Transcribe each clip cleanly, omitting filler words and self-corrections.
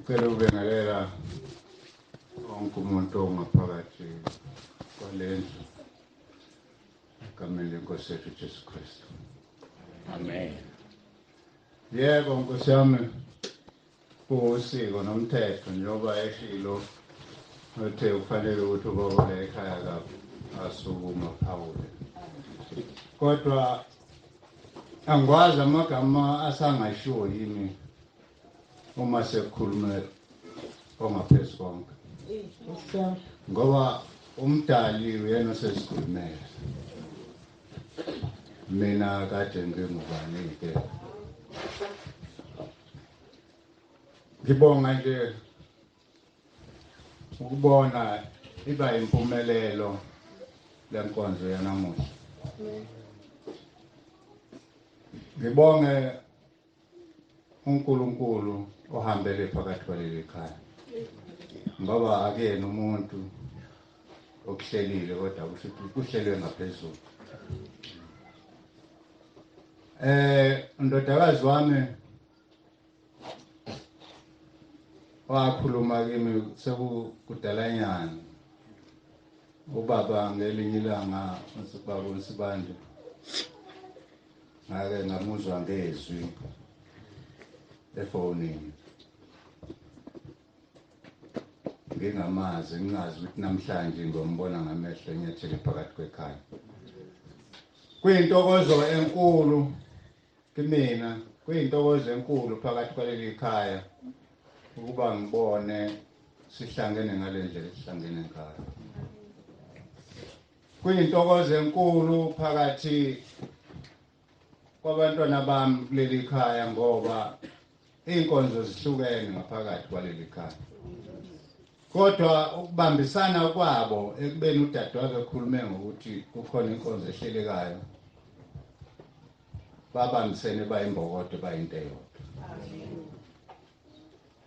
Ngicela ukubingelela wonke umuntu ongaphakathi kwalendlu egameni lenkosi yethu Jesu Kristu. Amen. Yebo Nkosi yami, kuwusiko nomthetho njengoba eshilo uthe kufanele ukuthi ubaba la ekhaya kabi asukuma phawule, kodwa angikwazi amagama asangashiwo yimi uma sekukhulume ongaphezu konke, ngoba umdali uyena osesikhulumela. Mina kade ngingubani-ke? Ngibonga nje ukubona iba impumelelo lenkonzo yanamuhla. Ngibonge uNkulunkulu ohambele phakathi kwaleli khaya, ngoba akuyena umuntu okuhlelile, kodwa kusho ukuthi kuhlelwe ngaphezulu. Ndodakazi wami wakhuluma kimi sekukudalanyana ubaba ngelinye ilanga, ubaba uNsibande, ngake ngamuzwa ngezwi efonini, ngingamazi, ngingazi ukuthi namhlanje ngombona ngamehlo enyathele phakathi kwekhaya. Kuyintokozo enkulu kimina, kuyintokozo enkulu phakathi kwaleli khaya ukuba ngibone sihlangene ngale ndlela esihlangene ngayo. Kuyintokozo enkulu phakathi kwabantwana bami kuleli khaya, ngoba iy'nkonzo zihlukene ngaphakathi kwaleli khaya, kodwa ukubambisana kwabo ekubeni udadewabo ekhulume ngokuthi kukhona inkonzo ehlelekayo, babambisene bayimbokodo, bayinto eyodwa.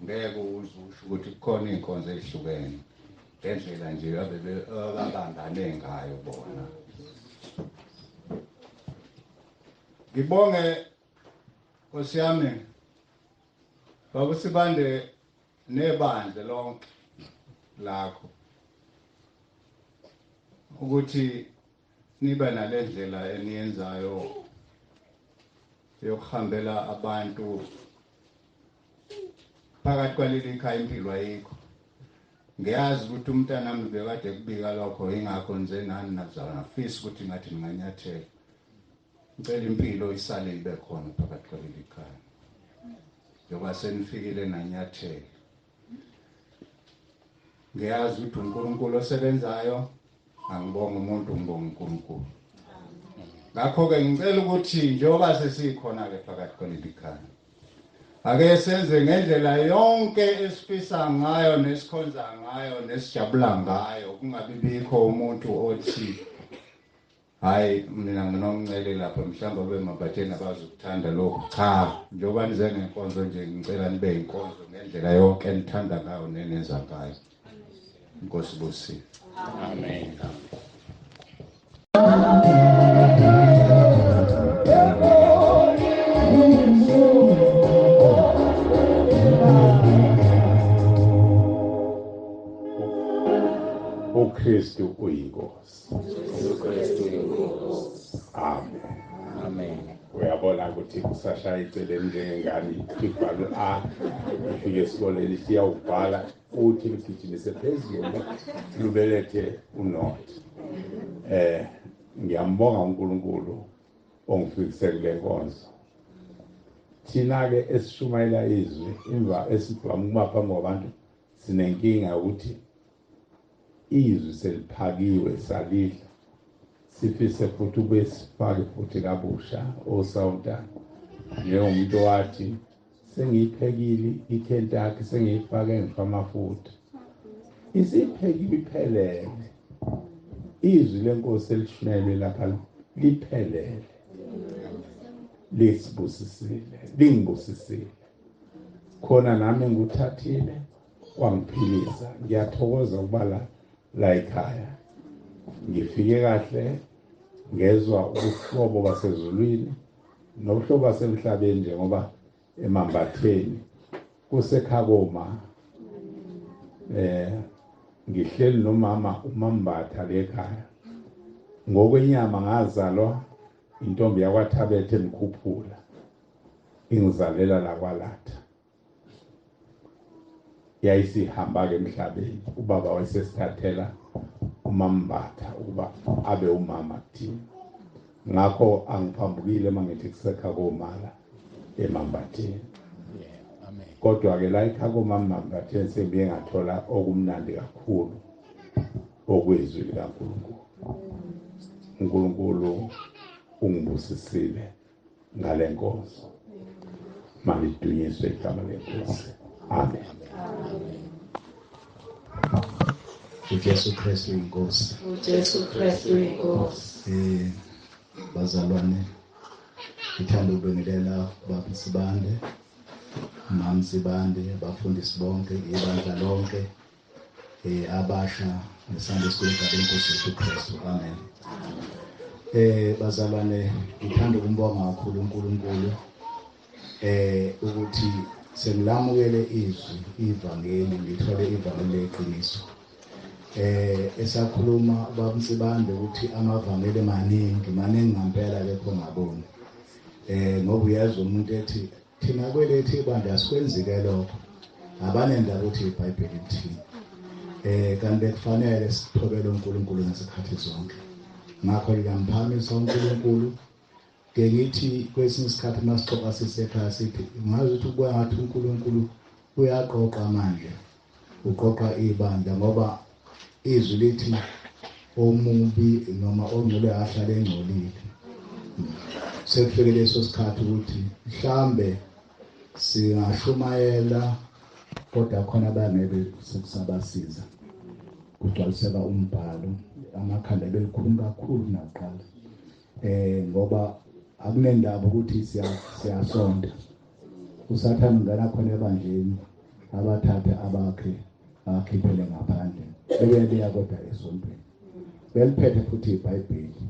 Ngeke uze usho ukuthi kukhona iy'nkonzo ey'hlukene ngendlela nje ababambane ngayo bona. Ngibonge Nkosi yami Baba Sibande nebandla lonke lakho ukuthi nibe nalendlela eniyenzayo yokuhambela abantu phakathi kwaleli khaya. Impilo ayikho. Ngiyazi ukuthi umntanami bekade kubika lokho, ingakho nje nani nazala ngafisa ukuthi ngathi ninganyathela. Ngicela impilo isale ibe khona phakathi kwaleli khaya, njengoba senifikile nanyathela. Ngiyazi ukuthi uNkulunkulu osebenzayo, angibonga umuntu, ngibonga uNkulunkulu. Ngakho-ke ngicela ukuthi njengoba sesikhona-ke phakathi kwaleli khaya, ake senze ngendlela yonke esifisa ngayo nesikhonza ngayo nesijabula ngayo, kungabi bikho umuntu othi hayi mina nginomncele lapha, mhlawumbe abe abazukuthanda lokhu. Cha, njengoba nize ngenkonzo nje, ngicela nibe inkonzo ngendlela yonke enithanda ngayo nenenza ngayo. Inkosi ibusise. Amen. uKristu uyinkosi. uKristu uyinkosi. Amen. Amen. Uyabona ukuthi kusashaya iceleni njengengane ibhala A, ifike esikoleni siyawubhala uthi lugijimise phezulu lubelethe unot. Ngiyambonga uNkulunkulu ongifikise kule nkonzo. Thina ke esishumayela izwi imva esivama ukuma phambi kwabantu sinenkinga ukuthi izwi seliphakiwe salidla, sifise futhi ube sifake futhi kabusha osawuta, njengomuntu wathi sengiyiphekile iKentucky, sengiyifake ngisho amafutha, isiphekiwe iphelele. Izwi lenkosi elishunyayelwe lapha liphelele, lisibusisile, lingibusisile khona nami ngikuthathile kwangiphilisa. Ngiyathokoza ukuba la ekhaya, ngifike kahle, ngezwa ubuhlobo basezulwini nobuhlobo basemhlabeni, njengoba emambatheni Kusekhakoma ngihleli nomama uMambatha lekhaya. Ngokwenyama ngazalwa intombi yakwaThabethe emkhuphula, ingizalela la kwaLatha. Yayisihamba ke emhlabeni, ubaba wayesesithathela uMambatha ukuba abe umama kuthina. Ngakho angiphambukile mangithi kusekha komala eMambatheni. Kodwa ke la ekhaya komama Mambatheni sengiye ngathola okumnandi kakhulu okwezwi likaNkulunkulu. uNkulunkulu ungibusisile ngale nkonzo. Malidunyiswe igama leNkosi. Amen. uJesu Kristu inkosi. uJesu Kristu inkosi. Bazalwane, ngithanda ukubingelela Baba Sibande, Mam Sibande, abafundisi bonke, ibandla lonke, abasha neSunday School eNkosi Jesu Kristu. Amen. Bazalwane, ngithanda ukumbonga kakhulu uNkulunkulu ukuthi sengilamukele izwi ivangeli, ngithole ivangeli leqiniso. Esakhuluma Baba Nsibande ukuthi amavangeli maningi ngempela kepha ungaboni. Ngoba uyezwa umuntu ethi thina kwelethu ibandla asikwenzike lokho, abanendaba ukuthi iBhayibheli lithini. Kanti bekufanele sithobele uNkulunkulu ngesikhathi zonke. Ngakho ngiyamphakamisa uNkulunkulu. Ke ngithi kwesinye isikhathi masixoxa sisekhaya sithi ngazi ukuthi kwangathi uNkulunkulu uyaqoqa manje, uqoqa ibandla, ngoba izwi lithi omubi noma ongcole ahlale engcolile. Sekufike leso sikhathi ukuthi mhlambe singashumayela kodwa khona bangeke sekusabasiza. Kugcwaliseka umbhalo, amakhanda belikhulu kakhulu nakuqala. Ngoba akunendaba ukuthi siyasonta. uSathane ungena khona ebandleni, abathathe abakhe akhiphele ngaphandle, bebeya kodwa esontweni. Beliphethe futhi iBhayibheli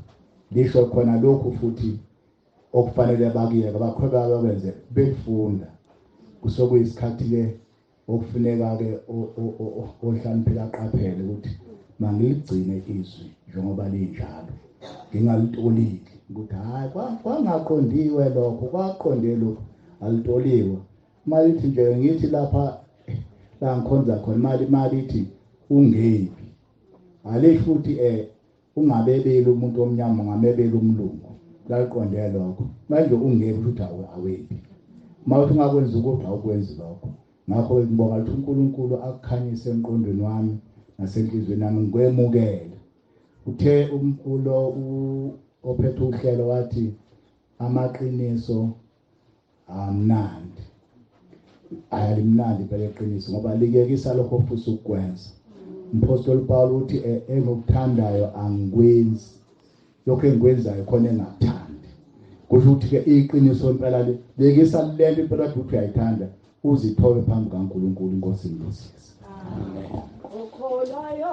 lisho khona lokhu futhi okufanele bakuyeke, abaqhubeka bakwenze befunda. Kusokuyisikhathi ke okufuneka ke ohlaniphela aqaphele ukuthi mangiligcine izwi njengoba linjalo, ngingalitoliki ukuthi hayi kwangaqondiwe lokho, kwaqonde lokho, alitoliwe. Malithi nje ngithi lapha la ngikhonza khona, mali ithi ungebi, alisho futhi ungabebeli umuntu omnyama, ungamebeli umlungu, laliqonde lokho. Manje ungebi futhi awebi, mawuthi ungakwenzi ukuthi awukwenzi lokho. Ngakho ngibonga ukuthi uNkulunkulu akukhanyise emqondweni wami nasenhliziyweni yami, ngikwemukele. Uthe umculo ophethe uhlelo wathi amaqiniso amnandi, ayalimnandi phela iqiniso, ngoba likekisa lokho ofisa ukukwenza. Umpostoli Paul uthi engikuthandayo angikwenzi, lokho engikwenzayo khona engakuthandi. Kusho ukuthi ke iqiniso impela lekisa lento impela ukuthi uyayithanda, uzithobe phambi kaNkulunkulu. Inkosi imbusise. Amen. Okholwayo,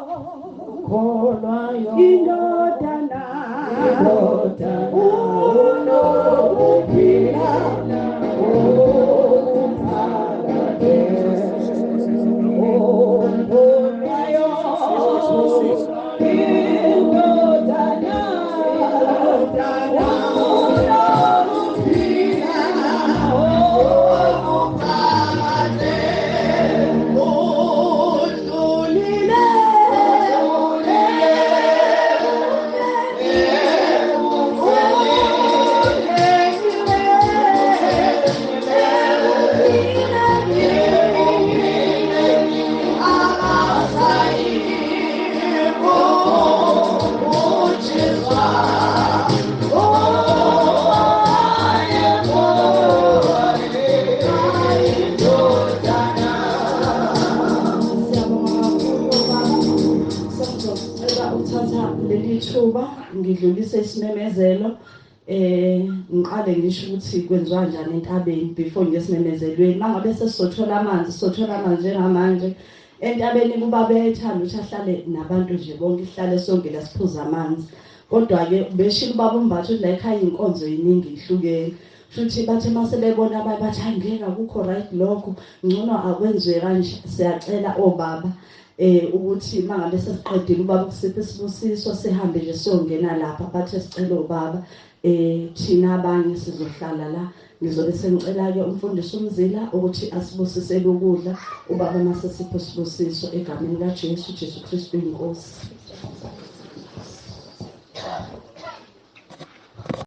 okholwayo, indodana, indodana, unokuphila okuphakade. Okholwayo, indodana, indodana, unokuphila okuphakade. Ngidlulise isimemezelo, ngiqale ngisho ukuthi kwenziwa kanjani entabeni before ngesimemezelweni. Mangabe sesizothola amanzi, sizothola amanzi njengamanje entabeni. Kuba bethanda ukuthi ahlale nabantu nje bonke, ihlale sonke la siphuza amanzi. Kodwa ke beshilo ubaba uMbatha ukuthi la ekhaya inkonzo yiningi ihlukene, Futhi bathe mase bebona abanye bathi angeke, akukho right lokho, ngcono akwenziwe kanje. Siyacela obaba ukuthi mangabe sesiqedile ubaba kusipha isibusiso, sihambe nje siyongena lapha. Bathe sicela ubaba, thina abanye sizohlala la. Ngizobe sengicela ke umfundisi uMzila ukuthi asibusisele ukudla ubaba mase sipho sibusiso egameni kaJesu, Jesu Kristu inkosi.